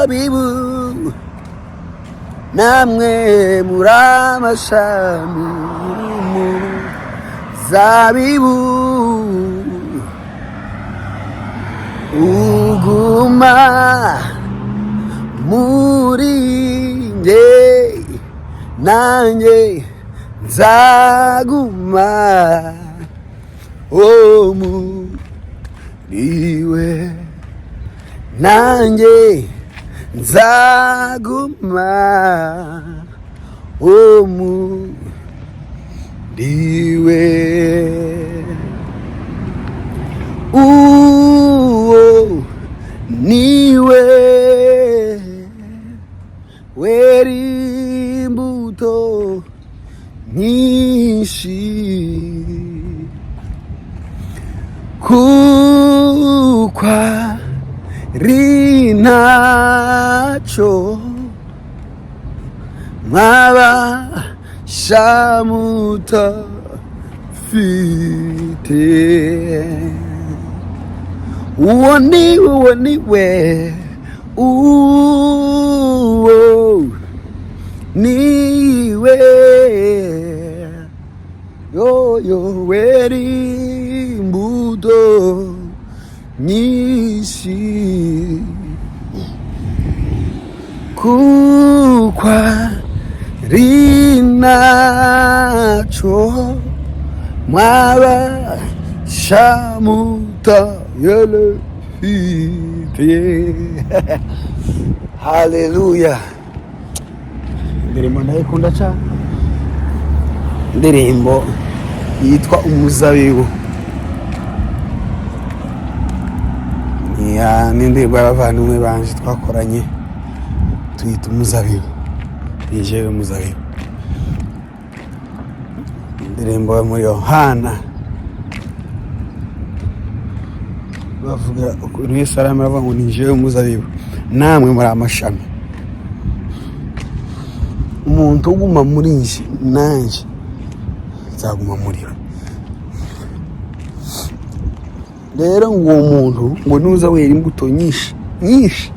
Muzabibu, namwe muri amashami y'umuzabibu. Uguma muri nge, nanjye nzaguma wo muri we, nanjye nzaguma wo muri we. Uwo niwe wera imbuto nyinshi, kuko ari ntacyo mwabasha mutafite. Uwo niwe, uwo niwe, uwo niwe yoyo wera imbuto nyinshi, kuko ari ntacyo mwabasha mutayelefite. Haleluya! Indirimbo ndayikunda cyane, indirimbo yitwa Umuzabibu. Ni indirimbo y'abavandimwe banje twakoranye, tuyita Umuzabibu. Ni jewe muzabibu. Indirimbo yo muri Yohana, bavuga ukuntu Yesu arimo aravuga ngo: "Ni jewe muzabibu, namwe muri amashami. Umuntu uguma muri nje, nanjye nzaguma muri we." Rero ngo uwo muntu ngo nuza wera imbuto nyinshi nyinshi.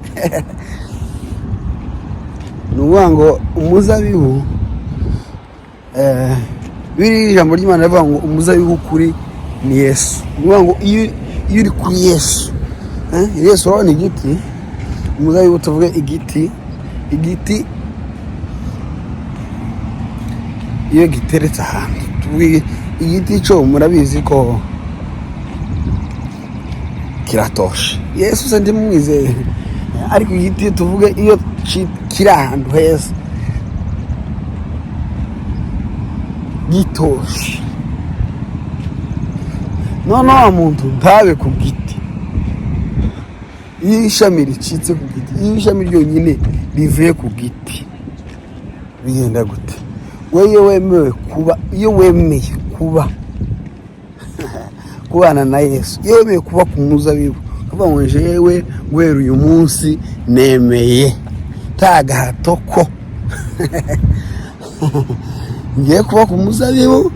Ni ukuvuga ngo umuzabibu, biriya ijambo ry'Imana rivuga ngo umuzabibu kuri ni Yesu. Ni ukuvuga ngo iyo uri kuri Yesu, Yesu, urabona igiti umuzabibu, tuvuge igiti, igiti iyo giteretse ahantu, tuvuge igiti cyo murabizi ko kiratoshe. Yesu se ndimwizeye, ariko igiti tuvuge iyo kiri ahantu heza gitoshe, noneho wa muntu ntabe ku giti. Iyo ishami ricitse ku giti, iyo ishami ryonyine rivuye ku giti, bigenda gute? We iyo wemewe kuba, iyo wemeye kuba kubana na Yesu, iyo wemeye kuba ku muzabibu, ukavuga ngo: "Jewe guhera uyu munsi nemeye nta gahato ko ngiye kuba ku muzabibu,"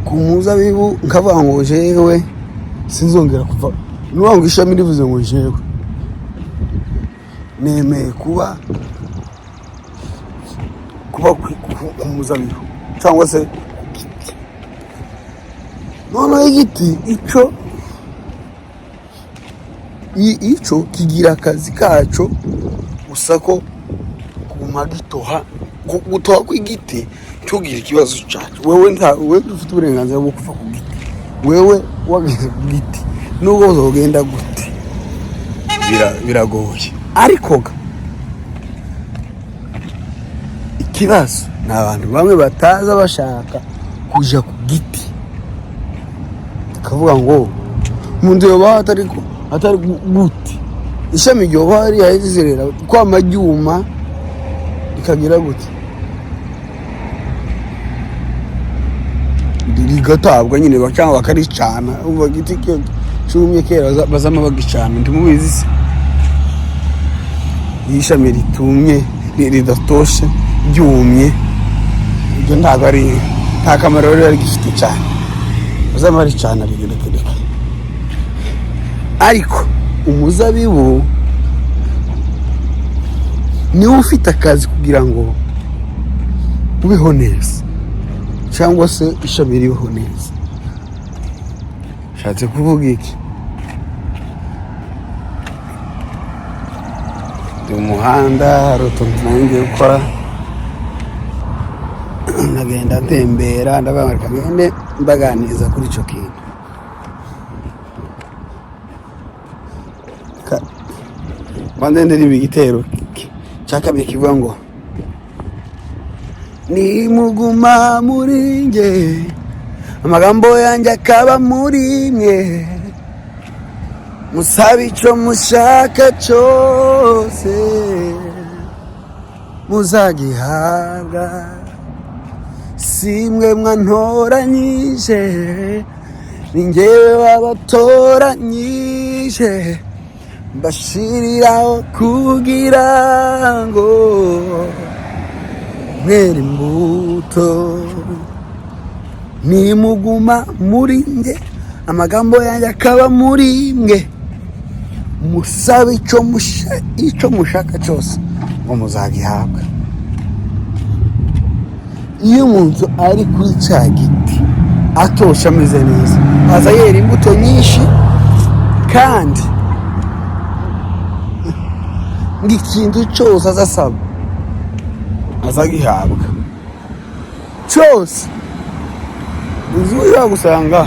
ku muzabibu, nkavuga ngo: "Jewe sinzongera kuva." Ni ukuvuga ngo ishami rivuze ngo: "Jewe nemeye kuba ku muzabibu cyangwa se ku giti," noneho igiti ico ico kigira akazi kaco gusa ko kuguma gitoha. Gutoha kw'igiti, ntugire ikibazo cyacu. Wewe nta wewe ufite uburenganzira bwo kuva ku giti. Wewe wageze ku giti, nubwo uzogenda gute, biragoye. Ariko ga ikibazo ni abantu bamwe bataza bashaka kuja ku giti, kavuga ngo umuntu yobaho atari gute? Ishami ryoba rihazerera kwama ryuma rikagira gute? Rigatabwa nyine cyangwa bakaricana. Umva, igiti cumye kera bazama bagicana. Ntimubizi se? Iyo ishami ritumye, ridatoshe, ryumye, ibyo ntabwo ari nta kamaro riba rigifite cyane, bazama baricana rigerekereka. Ariko Umuzabibu niwe ufite akazi kugira ngo ubeho neza, cyangwa se ishami ribeho neza. Nshatse kuvuga iki? Ndi mu muhanda, hari utuntu nari ngiye gukora, nkagenda ntembera, ndavuga ngo reka ngende mbaganiriza kuri icyo kintu. Mbanze ndirimba igitero cya kabiri kivuga ngo nimuguma muri nge, amagambo yanjye akaba muri mwe, musabe icyo mushaka cyose muzagihabwa. Si mwe mwantoranyije, ni njyewe wabatoranyije, mbashiriraho kugira ngo mwere imbuto. Nimuguma muri nge, amagambo yanjye akaba muri mwe, musabe icyo mushaka cyose ngo muzagihabwa. Iyo umuntu ari kuri cya giti atoshe ameze neza, aza yera imbuto nyinshi, kandi ngo ikintu cyose azasaba azagihabwa cyose. Uzi gusanga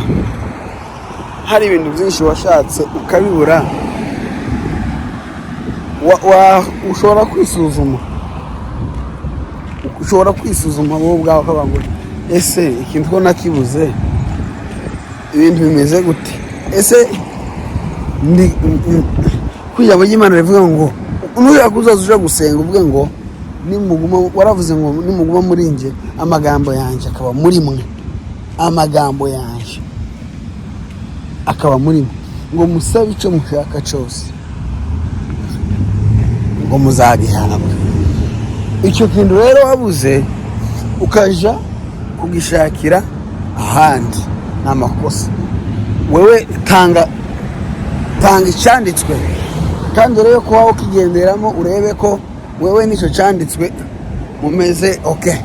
hari ibintu byinshi washatse ukabibura, ushobora kwisuzuma, ushobora kwisuzuma wowe ubwawe ukavuga ngo ese ikintu ko nakibuze, ibintu bimeze gute? Ese ku ijambo ry'Imana rivuga ngo nushaka uzaza uja gusenga uvuge ngo nimuguma, waravuze ngo nimuguma muri njye, amagambo yanjye akaba muri mwe, amagambo yanjye akaba muri mwe, ngo musabe icyo mushaka cyose ngo muzagihabwa. Icyo kintu rero wabuze ukaja kugishakira ahandi ni amakosa. Wewe tanga icyanditswe, kandi urebe ko waba ukigenderamo, urebe ko wewe n'icyo cyanditswe mumeze okay,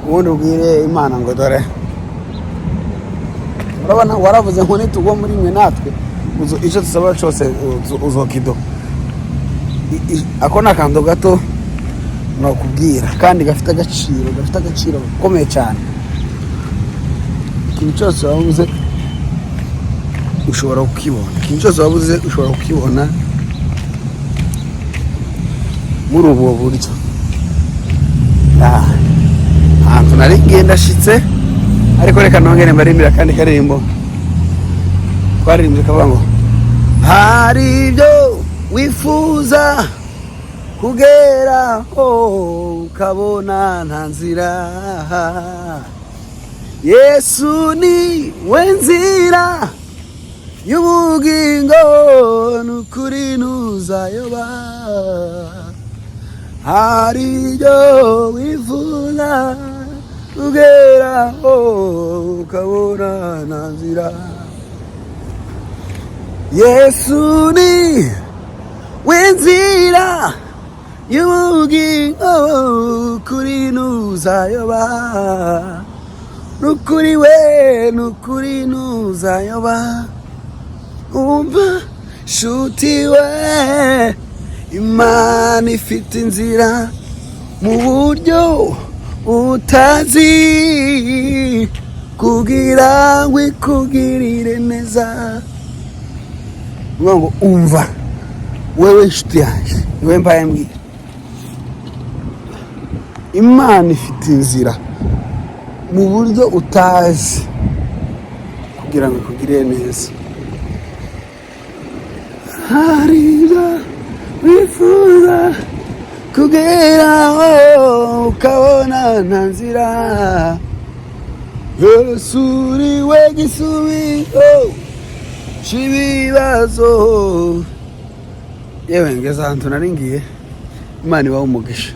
ubundi ubwire Imana ngo dore urabona waravuze ngo nitugwa muri mwe natwe icyo dusaba cyose uzokido. Ako ni akantu gato nakubwira kandi gafite agaciro, gafite agaciro gakomeye cyane. Ikintu cyose wabuze ushobora kukibona, ikintu cyose wabuze ushobora kukibona muri ubwo buryo. Ahantu nari ngiye ndashitse, ariko reka nongere mbaririmbire akandi karirimbo twaririmbye kavuga ngo hari ibyo wifuza kugeraho ukabona nta nzira, Yesu ni we nzira y'ubugingo, n'ukuri ntuzayoba. Hari ibyo wifuza kugeraho ukabona nta nzira, Yesu ni we nzira y'ubugingo, kuri ntuzayoba, nukuri we, nukuri ntuzayoba. Umva shuti we, Imana ifite inzira mu buryo utazi kugira ngo ikugirire neza. Ngo umva wewe nshuti yanjye, niwe mbaye mbwira, Imana ifite inzira mu buryo utazi kugira ngo ikugirire neza. Hari ibyo wifuza kugeraho ukabona nta nzira, Yesu uri we gisubizo cy'ibibazo. Yewe, ngeze ahantu nari ngiye. Imana ibahe umugisha,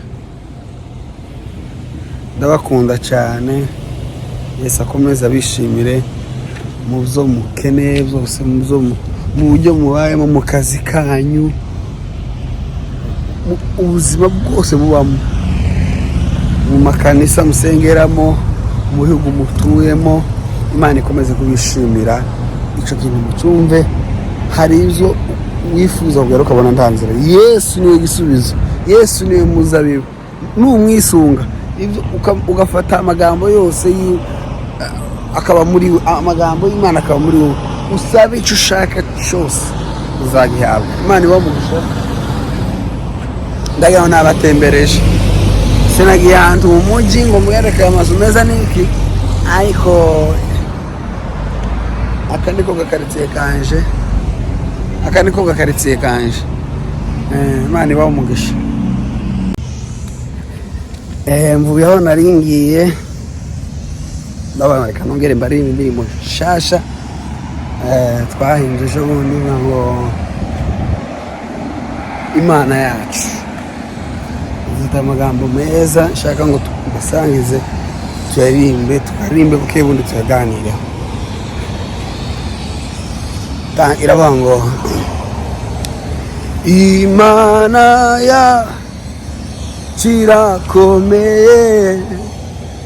ndabakunda cyane. Yesu akomeze abishimire mu byo mukeneye byose, mu byo Mu buryo mubayemo, mu kazi kanyu, ubuzima bwose mubamo, mu makanisa musengeramo, mu bihugu mutuyemo, Imana ikomeze kubishimira. Icyo kintu mucyumve. Hari ibyo wifuza kugera ukabona nta nzira. Yesu niwe gisubizo, Yesu niwe muzabibu. Numwisunga ibyo ugafata amagambo yose akaba muri we, amagambo y'Imana akaba muri wowe, usabe icyo ushaka cyose uzagihabwa. Imana iba umugisha. Ndagira ngo nabatembereje, sinagiye ahantu mu mujyi ngo mwereke amazu meza n'iki, ariko aka niko gakaritsiye kanje, aka niko gakaritsiye kanje. Imana ibahe umugisha. Mvuye aho nari ngiye, ndabona reka nongere mbaririmbe indirimbo nshasha twahimbye ejo bundi, ivuga ngo "Imana yacu". Ifite amagambo meza nshaka ngo tubasangize, tuyaririmbe, tukaririmbe buke, bundi tuyaganireho. Iravuga ngo: "Imana yacu irakomeye,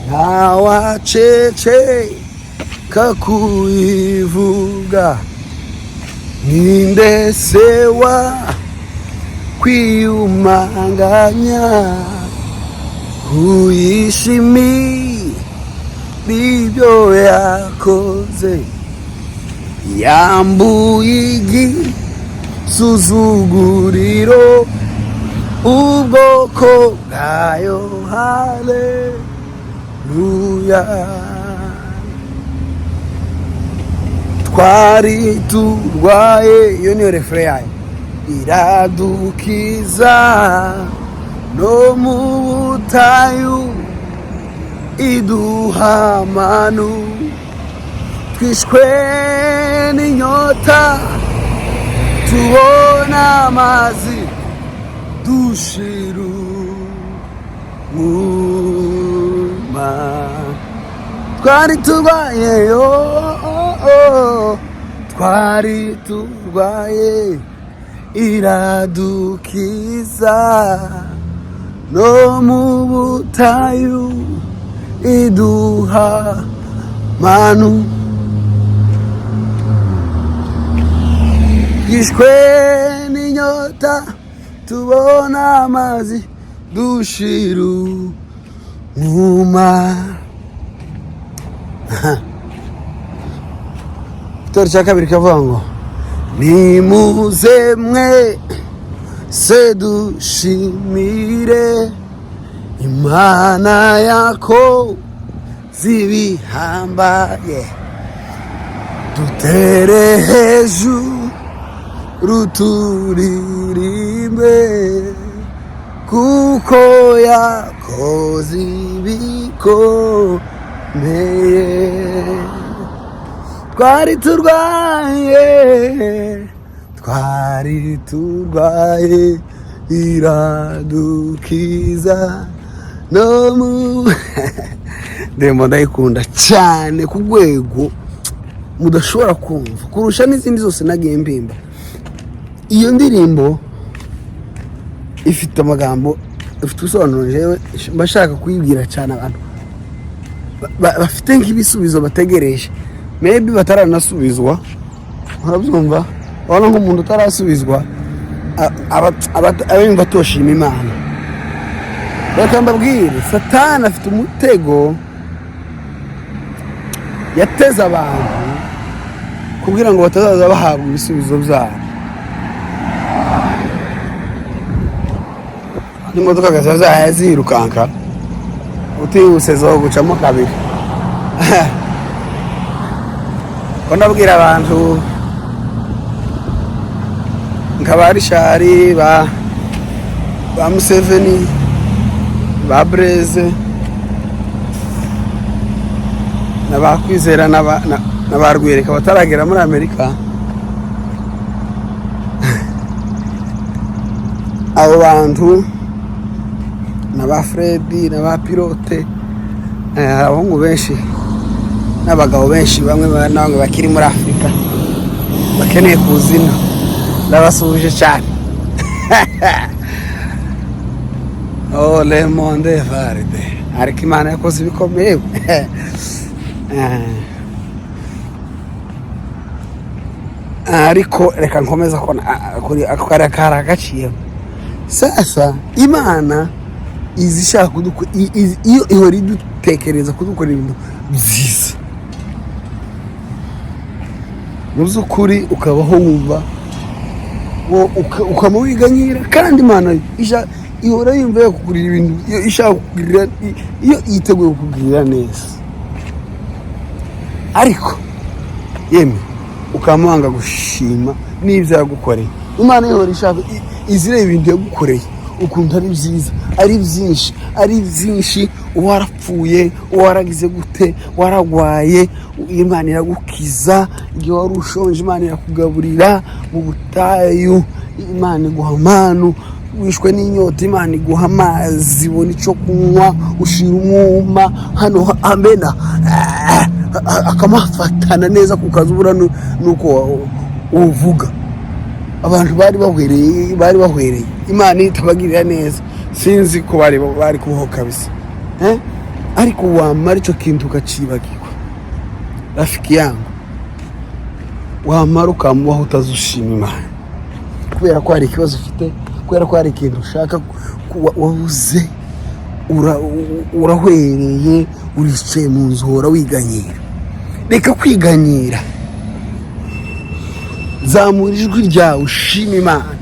ntawaceceka kuyivuga. Ninde se wa kwiyumanganya kuyishimira ibyo yakoze? Yambuye igisuzuguriro ubwoko bwayo. Haleluya! Twari turwaye", iyo niyo refrain yayo, "iradukiza, no mu butayu iduha manu. Twishwe n'inyota, tubona amazi, dushira umwuma. Twari turwaye, oh, twari turwaye, iradukiza, no mu butayu iduha manu. Twishwe n'inyota, tubona amazi, dushira umwuma." Igitero cya kabiri kavuga ngo: "Nimuze mwe se dushimire Imana yakoze ibihambaye, dutere hejuru turirimbe, kuko yakoze ibikomeye. Twari turwaye, twari turwaye, iradukiza no mu". Ndembo ndayikunda cyane ku rwego mudashobora kumva, kurusha n'izindi zose nagiye mpimba. Iyo ndirimbo ifite amagambo, ifite ubusobanuro. Jewe mba nshaka kuyibwira cyane abantu bafite nk'ibisubizo bategereje, maybe bataranasubizwa. Urabyumva, urabona nk'umuntu utarasubizwa aba yumva atoshima Imana. Reka mbabwire, Satani afite umutego yateze abantu kugira ngo batazaza bahabwa ibisubizo byabo. N'imodoka ziba zahaye zirukanka, utihuse zo gucamo kabiri. Ko ndabwira abantu nka ba Rishari, ba Museveni, ba Breze na ba Kwizera na ba Rwereka bataragera muri Amerika, abo bantu na ba Fredi na ba Pilote, hari abahungu benshi n'abagabo benshi, bamwe na bamwe bakiri muri Afurika. Bakeneye kuzina, ndabasuhuje cyane. Oh, le monde varde, ariko Imana yakoze ibikomeye. Ariko reka nkomeza ko kuri ako kari kari agaciyemo. Sasa Imana izi ishaka iyo ihora idutekereza kudukorera ibintu byiza mu by'ukuri, ukabaho wumva ukaba wiganyira, kandi Imana ihora yumva yakugurira ibintu, iyo ishaka kukugirira, iyo yiteguye kukugirira neza, ariko yemwe ukamwanga gushima n'ibyo yagukoreye. Imana ihora ishaka izireba ibintu yagukoreye ukuntu ari byiza, ari byinshi, ari byinshi. Warapfuye, waragize gute, waragwaye, Imana iragukiza. Igihe wari ushonje, Imana irakugaburira mu butayu, Imana iguha amanu. Wishwe n'inyota, Imana iguha amazi, ubona icyo kunywa, ushira umwuma hano amena akamafatana neza ku kazi, ubura nuko uvuga. Abantu bari bahwereye, bari bahwereye, Imana itabagirira neza, sinzi ko bari kubaho kabisa. Eh? Ariko wamara icyo kintu ukacibagirwa, rafiki yangu, wamara ukamubaho utazushima Imana kubera ko hari ikibazo ufite, kubera ko hari ikintu ushaka wabuze, urahwereye, uricaye mu nzu, uhora wiganyira. Reka kwiganyira, zamura ijwi ryawe ushima Imana,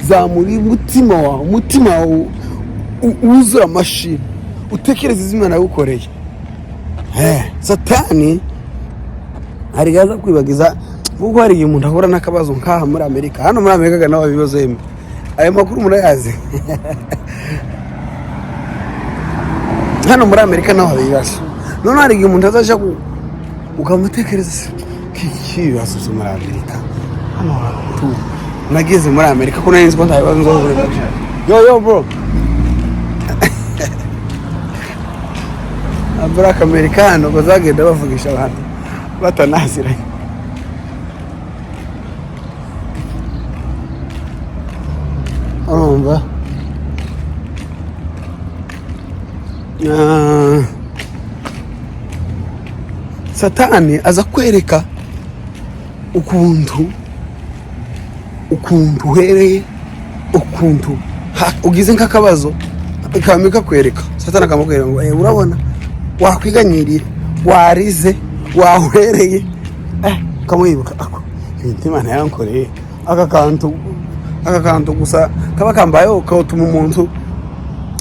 zamura umutima wawe, umutima wawe wuzura amashimwe, utekereze izo Imana yagukoreye. Satani hari aza kwibagiza, kuko hari igihe umuntu ahura n'akabazo nk'aha muri Amerika. Hano muri Amerika nawe ibibazo yemwe, ayo makuru murayazi. Hano muri Amerika naho haba ibibazo. Noneho hari igihe umuntu azaja ukamutekereza se, iki ibibazo byo muri Amerika hano hantu nageze muri Amerika, ko nari nzi ko nta bibazo nzohura nabyo. Yo yo bro, Black Americano bazagenda bavugisha abantu batanaziranye. Urumva, Satani aza kwereka ukuntu uhereye, ukuntu ugize nk'akabazo kame kakwereka. Satani akamubwira ngo urabona wakwiganyirira, warize, wahwereye, ukamwibuka ako ibintu Imana yankoreye, aka kantu gusa kaba kambayeho kawutuma umuntu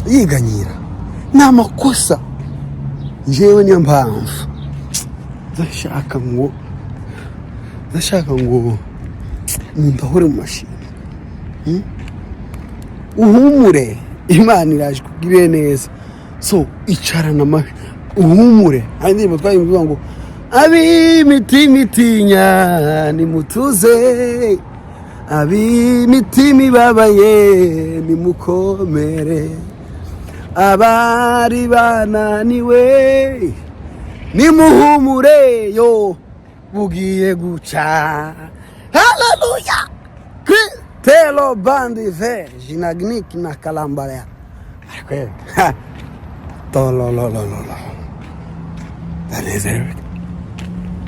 yiganyira. Ni amakosa. Njyewe niyo mpamvu ndashaka ngo umuntu ahore mu mashini. Uhumure, Imana iraje kugirire neza. So icarana amabi, uhumure. Hari indirimbo twaririmba ngo ab'imitima itinya nimutuze, ab'imitima ibabaye nimukomere, abari bananiwe nimuhumure, yo bugiye guca. Haleluya! Telo bandi ve jinagnik na kalambaya ariko yewe, ha, tololololo, ndanezerewe.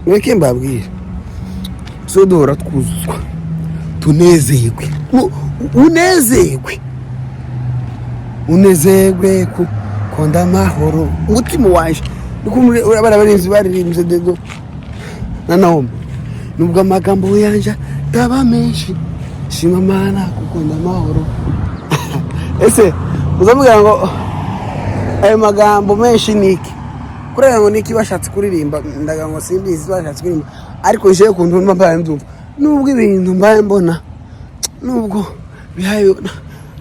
Mureke mbabwire, so duhora twuzuzwa, tunezerwe. Unezerwe, unezerwe konda amahoro umutima wanje. Niko bariya barinzi baririmbye Dedo na Naomi: nubwo amagambo yanje ataba menshi, shima Mana kuko amahoro. Ese uzamubwira ngo ayo magambo menshi ni iki? Kureba ngo niki bashatse kuririmba, ndagira ngo simbizi bashatse kuririmba, ariko jewe ukuntu mba mbaye mbyumva, nubwo ibintu mbaye mbona, nubwo bihaye,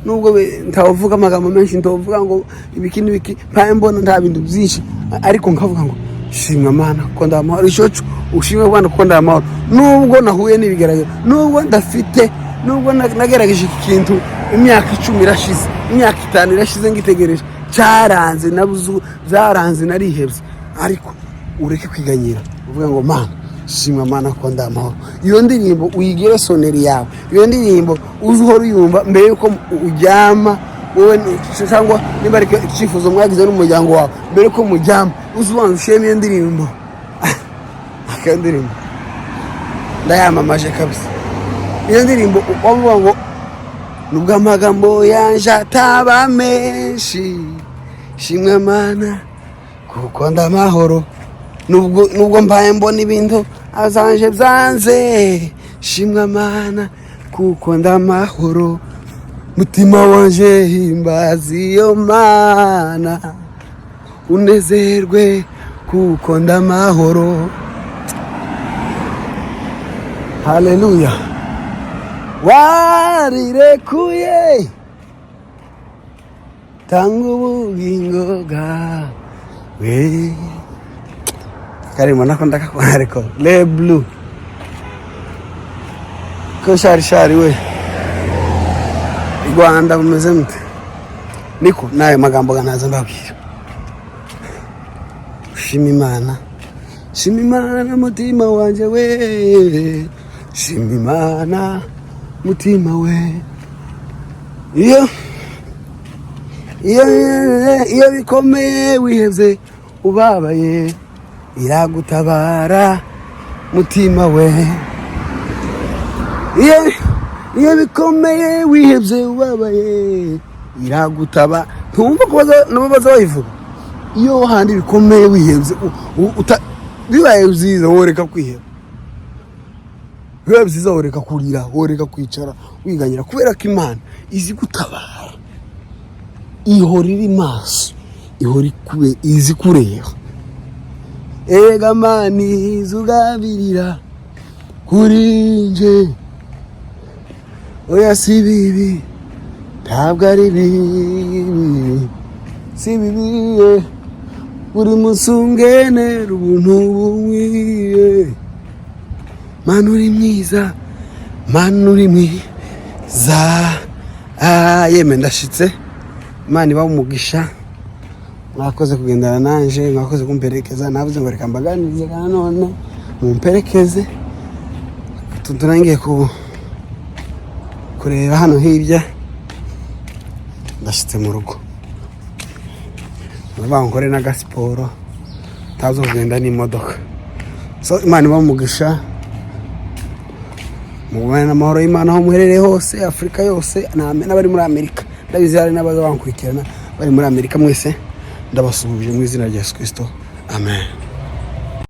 nubwo ntavuga amagambo menshi, ntavuga ngo ibiki n'ibiki, mbaye mbona nta bintu byinshi, ariko nkavuga ngo shimwa Mana kuko ndamahoro. Icoco ushimwe Mana kuko ndamahoro, nubwo nahuye n'ibigeragezo, nubwo ndafite, nubwo nagerageje iki kintu imyaka 10 irashize, imyaka 5 irashize ngitegereje, cyaranze, nabuze, byaranze, narihebye, ariko ureke kwiganyira uvuga ngo Mana Shimwa Mana ko ndi amahoro. Iyo ndirimbo uyigire sonnerie yawe. Iyo ndirimbo uze uhora uyumva mbere yuko uryama wowe, cyangwa niba ari icyifuzo mwagize n'umuryango wawe, mbere yuko muryama uze ubanza ushime iyo ndirimbo. Aka ndirimbo ndayamamaje kabisa. Iyo ndirimbo wavuga ngo: "Nubwo amagambo yanje ataba menshi, shimwa Mana kuko ndamahoro. Nubwo mbaye mbona ibintu azanje byanze, shimwa Mana kuko ndamahoro. Mutima wanje, himbaza iyo Mana, unezerwe kuko ndamahoro." Haleluya! Warirekuye, tanga ubugingo bwawe. Karimo nako ndakakubona, ariko le blue ko shari shari we. I Rwanda bumeze mute? Niko n'ayo magambo ganaza mbabwira. Shima Imana, shima Imana mutima wanje we, shima Imana mutima we. Iyo bikomeye, wihebye, ubabaye, iragutabara mutima we. Iyo bikomeye, wihebye, ubabaye, iragutaba. Ntumva ko nabo baza bayivuga? Iyo handi bikomeye, wihebye, bibaye byiza woreka kwiheba, bibaye byiza woreka kurira, woreka kwicara wiganyira, kubera ko Imana izi gutabara, ihora iri maso, ihora izi kureba. Erega Mani izugabirira kuri nje, oya si bibi, ntabwo ari bibi, si bibi. Buri munsi ungenera ubuntu bumwiye. Mana uri mwiza, Mana uri mwiza. Ah, yeme ndashitse. Imana ibahe umugisha, mwakoze kugendana nanje, mwakoze kumperekeza. Navuze ngo reka mbaganirize none mumperekeze. Turangiye ku kureba hano hirya, ndashitse mu rugo. Ndavuga ngo nkore n'agasiporo, ntazo kugenda n'imodoka. So Imana ibahe umugisha, mugumane n'amahoro y'Imana aho muherereye hose, Afurika yose n'abari muri Amerika. Ndabizi hari n'abaza bankurikirana bari muri Amerika. Mwese ndabasuhuje mu izina rya Yesu Kirisito, amen.